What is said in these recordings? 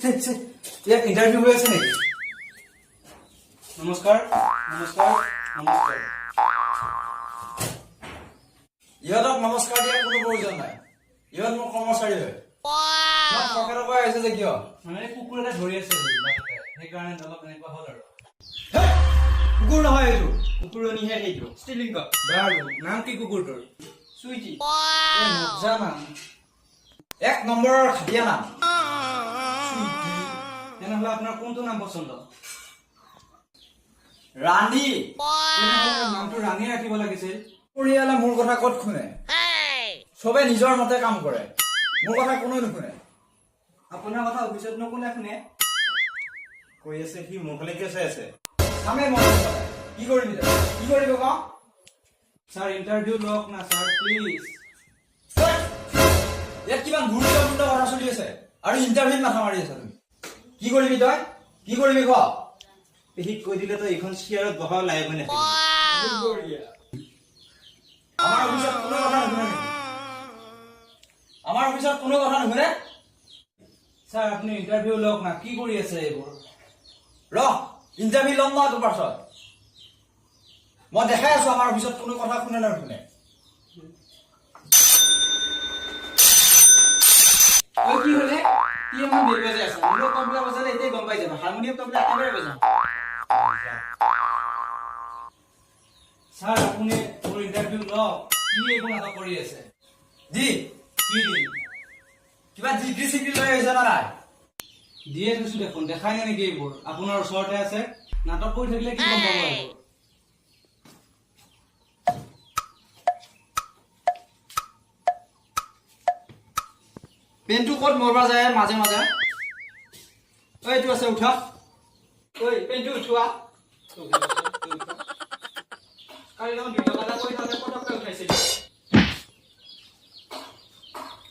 ইয়াত ইণ্টাৰভিউ হৈ আছে নেকি? নমস্কাৰ, নমস্কাৰ, নমস্কাৰ। ইহঁতক নমস্কাৰ দিয়াৰ কোনো প্ৰয়োজন নাই। ইহঁত মোৰ কৰ্মচাৰী হয়। ইমান খৰখেদাকৈ আহিছে যে কিয়? মানে কুকুৰ এটা ধৰি আছে বাটতে, সেইকাৰণে অলপ এনেকুৱা হ'ল আৰু। হেই, কুকুৰ নহয় এইটো। কুকুৰণীহে সেইটো, স্ত্ৰীলিংগ। বাৰু, নাম কি কুকুৰটোৰ? চুইটি। এই মজা নাম। এক নম্বৰৰ ঘাটিয়া নাম। তেনেহ'লে আপোনাৰ কোনটো নাম পচন্দ? ৰাণী। তেনেহ'লে নামটো ৰাণী ৰাখিব লাগিছিল। পৰিয়ালে মোৰ কথা ক'ত শুনে? চবে নিজৰ মতে কাম কৰে, মোৰ কথা কোনেও নুশুনে। আপোনাৰ কথা অফিচতনো কোনে শুনে? কৈ আছে সি, মোৰ ফালে কিয় চাই আছে? চামেই মই তোৰ কথা। কি কৰিবি তই? কি কৰিব কওঁ? ছাৰ, ইণ্টাৰভিউ লওক না ছাৰ, প্লিজ। হেই, ইয়াত কিমান গুৰুত্বপূৰ্ণ কথা চলি আছে আৰু ইণ্টাৰভিউত মাথা মাৰি আছা তুমি। কি কৰিবি তই? কি কৰিবি ক? পেহীক কৈ দিলে তই এইখন চেয়াৰত বহাও লায়ক হৈ নাথাকিবি। আমাৰ অফিচত কোনো কথা নুশুনে নেকি? আমাৰ অফিচত কোনো কথা নুশুনে? ছাৰ, আপুনি ইণ্টাৰভিউ লওক না, কি কৰি আছে এইবোৰ? ৰ, ইণ্টাৰভিউ ল'ম ন তোৰ পাছত। মই দেখাই আছো আমাৰ অফিচত কোনো কথা শুনে নে নুশুনে। ঐ, কি হলে? কি ইমান বেল বাজাই আছা? মোৰ তবলা বজালে এতিয়াই গম পাই যাবা। হাৰমনিয়াম, তবলা একেবাৰে বজাম। ছাৰ, আপুনি মোৰ ইণ্টাৰভিউ লওক। কি এইবোৰ নাটক কৰি আছে? দি। কি দিম? কিবা ডিগ্ৰী চিগ্ৰী লৈ আহিছ নে নাই? দিয়ে থৈছো দেখোন, দেখাই নাই নেকি এইবোৰ? আপোনাৰ ওচৰতে আছে। নাটক কৰি থাকিলে কি গম পাব এইবোৰ? পেনটো ক'ত মৰবা যায় মাজে মাজে? ঐ, এইটো আছে, উঠা। ঐ, পেনটো উঠোৱা। কালি দেখোন 2 টকা এটা কৰি থাকোঁতে পটককে উঠাইছিলি।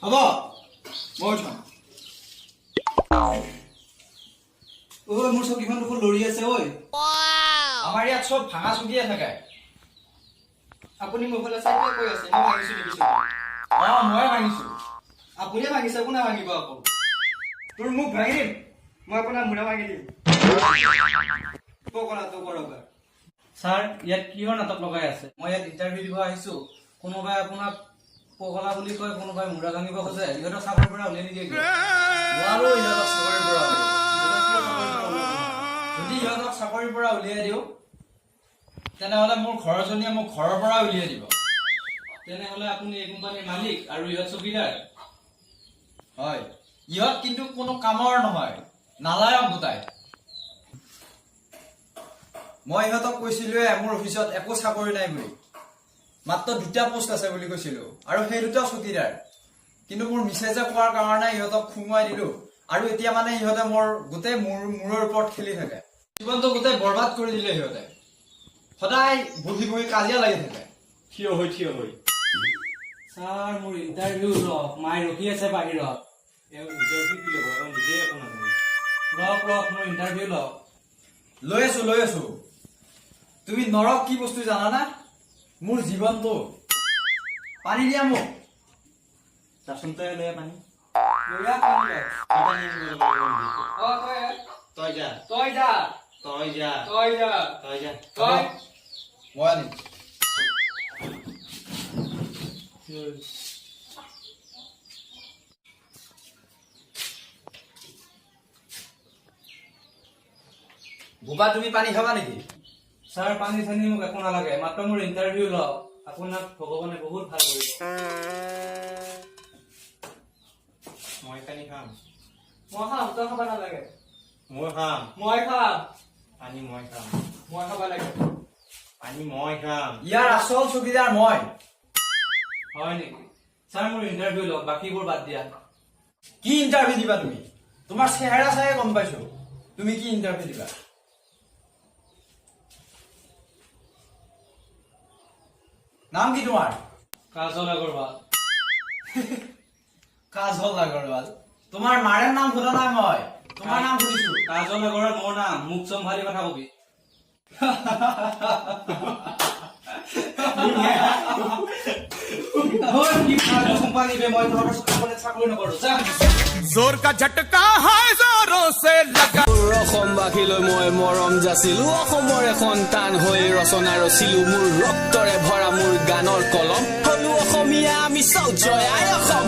হ'ব, মই উঠাম। ঐ, মোৰ চকীখন দেখোন লৰি আছে ঐ। আমাৰ ইয়াত চব ভাঙা চকীয়ে থাকে। আপুনি মোৰ ফালে চাই কিয় কৈ আছে? মই ভাঙিছো নেকি চকী? অ, ময়ে ভাঙিছো। আপুনিয়ে ভাঙিছে, কোনে ভাঙিব আকৌ? তোৰ মুখ ভাঙি দিম। মই আপোনাৰ মূৰা ভাঙি দিম। পকৰাটো কৰবা। ছাৰ, ইয়াত কিহৰ নাটক লগাই আছে? মই ইয়াত ইণ্টাৰভিউ দিব আহিছো। কোনোবাই আপোনাক পগলা বুলি কয়, কোনোবাই মূৰা ভাঙিব খোজে। ইহঁতক চাকৰিৰ পৰা উলিয়াই নিদিয়ে কিয়? নোৱাৰো ইহঁতক চাকৰিৰ পৰা উলিয়াব। ইহঁতক কিয় চাকৰিৰ পৰা উলিয়াব নোৱাৰে? যদি ইহঁতক চাকৰিৰ পৰা উলিয়াই দিওঁ, তেনেহ'লে মোৰ ঘৰজনীয়ে মোক ঘৰৰ পৰা উলিয়াই দিব। তেনেহ'লে আপুনি এই কোম্পানীৰ মালিক আৰু ইহঁত চকীদাৰ? হয়। ইহঁত কিন্তু কোনো কামৰ নহয়, নালায়ক গোটাই। মই ইহঁতক কৈছিলোৱে মোৰ অফিচত একো চাকৰি নাই বুলি। মাত্ৰ দুটা পোষ্ট আছে বুলি কৈছিলো আৰু সেই দুটাও চকীদাৰ। কিন্তু মোৰ মিছেজে কোৱাৰ কাৰণে ইহঁতক সোমোৱাই দিলো আৰু এতিয়া মানে ইহঁতে মোৰ গোটেই মূৰৰ ওপৰত খেলি থাকে। জীৱনটো গোটেই বৰবাদ কৰি দিলে সিহঁতে। সদায় বহি বহি কাজিয়া লাগি থাকে। থিয় হৈ, থিয় হৈ। ছাৰ, মোৰ ইণ্টাৰভিউ লওক, মায়ে ৰখি আছে বাহিৰত। এওঁ ইণ্টাৰভিউ কি ল'ব? এওঁ নিজে একো নাজানে। লওক, লওক, মোৰ ইণ্টাৰভিউ লওক। লৈ আছো, লৈ আছো। তুমি নৰক কি বস্তু জানানা? মোৰ জীৱনটো। পানী দিয়া মোক। যাচোন, তই লৈ আহ পানী। লৈ আহ পানী তই। মই পানী আনিব যাব লাগিব নেকি? অ, তই আহ। তই যা। তই যা। তই যা। তই যা। তই যা। তই। মই আনিম। বোপা, তুমি পানী খাবা নেকি? ছাৰ, পানী চানী মোক একো নালাগে, মাত্ৰ মোৰ ইণ্টাৰভিউ লওক। আপোনাক ভগৱানে বহুত ভাল কৰিব। মই পানী খাম। মই খাম, তই খাব নালাগে। মই খাম। মই খাম। পানী মই খাম। মই খাব লাগে। পানী মই খাম। ইয়াৰ আচল চকীদাৰ মই। হয় নেকি? ছাৰ, মোৰ ইণ্টাৰভিউ লওক, বাকীবোৰ বাদ দিয়া। কি ইণ্টাৰভিউ দিবা তুমি? তোমাৰ চেহেৰা চায়ে গম পাইছো তুমি কি ইণ্টাৰভিউ দিবা। নাম কি তোমাৰ? কাজল আগৰৱাল। কাজল আগৰৱাল? তোমাৰ মাৰে নাম সোধা নাই মই, তোমাৰ নাম সুধিছো। কাজল আগৰৱাল মোৰ নাম। মুখ চম্ভালি কথা কবি। ধৰ কি ফাল্টু কোম্পানী বে, মই তহঁতৰ কোম্পানীত চাকৰি নকৰো, যা। जोर का झटका है, जोरों से लगा। অসমবাসীলৈ মই মৰম যাচিলো, অসমৰে সন্তান হৈ ৰচনা ৰচিলো। মোৰ ৰক্তৰে ভৰা মোৰ গানৰ কলম, হলো অসমীয়া আমি চৌ, জয় আই অসম।